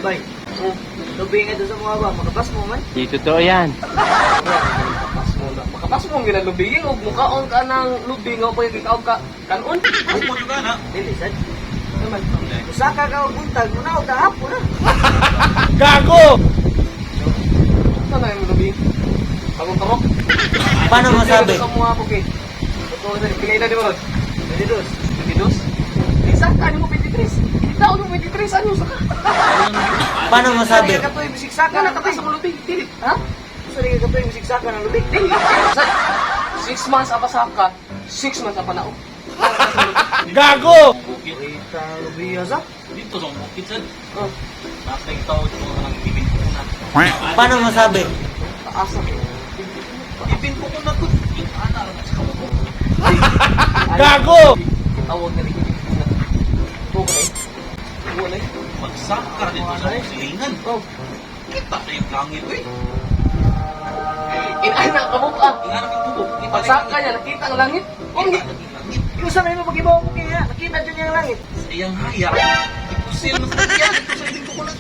Bay. Oh, Lubi nga doon sa mga ba, makapas mo man. Di totoo yan. Makapas mo na. Makapas mo ang ginalubigin og mukaon ka ng lubi nga pa yung ka kanon. Huwag mo juga na. Dili sad. Naman. Usaka ka og buntag, muna og kahapon na. Gago! Ano na yung lubi? Bagong karok. Paano masabi? Sa mga okay. Totoo sa pila na di ba? Rod? 22. 22. Isa ka mo 23. Itaw mo 23 ano sa ka? Paano masabi? Sa ka bisig saka Kana na ka sa lubi. Dili. Ha? Sa ka tuig bisig saka ng lubi. Dili. 6 months apa saka, 6 months apa naog. Gago! Bukid. Kita lubi ya sa. Dito sa bukid sad. Oh, Nasa yung tao dito ng ibin ko na. Paano masabi? taas na. Ibin ko na to. Yung ana lang sa kabubo. Gago! Tawag na rin. Okay. Wala. Magsaka dito sa silingan. Oh, Kita na yung langit eh. inana ka mo pa. Yung ana kang bubo. Kita na yung Pagsaka niya, nakita ang langit. Oh, Kita na yung langit. Yung sa may magibaw ko kaya, nakita dyan yung langit. Sa iyang haya. Ipusil na sa iya. Dito sa ibin ko na.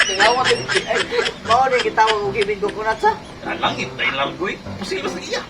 Tingawa din. Ay, Mao ni gitawag og ibig coconut sa. Ang langit dahil largo eh. Pusil na sa iya.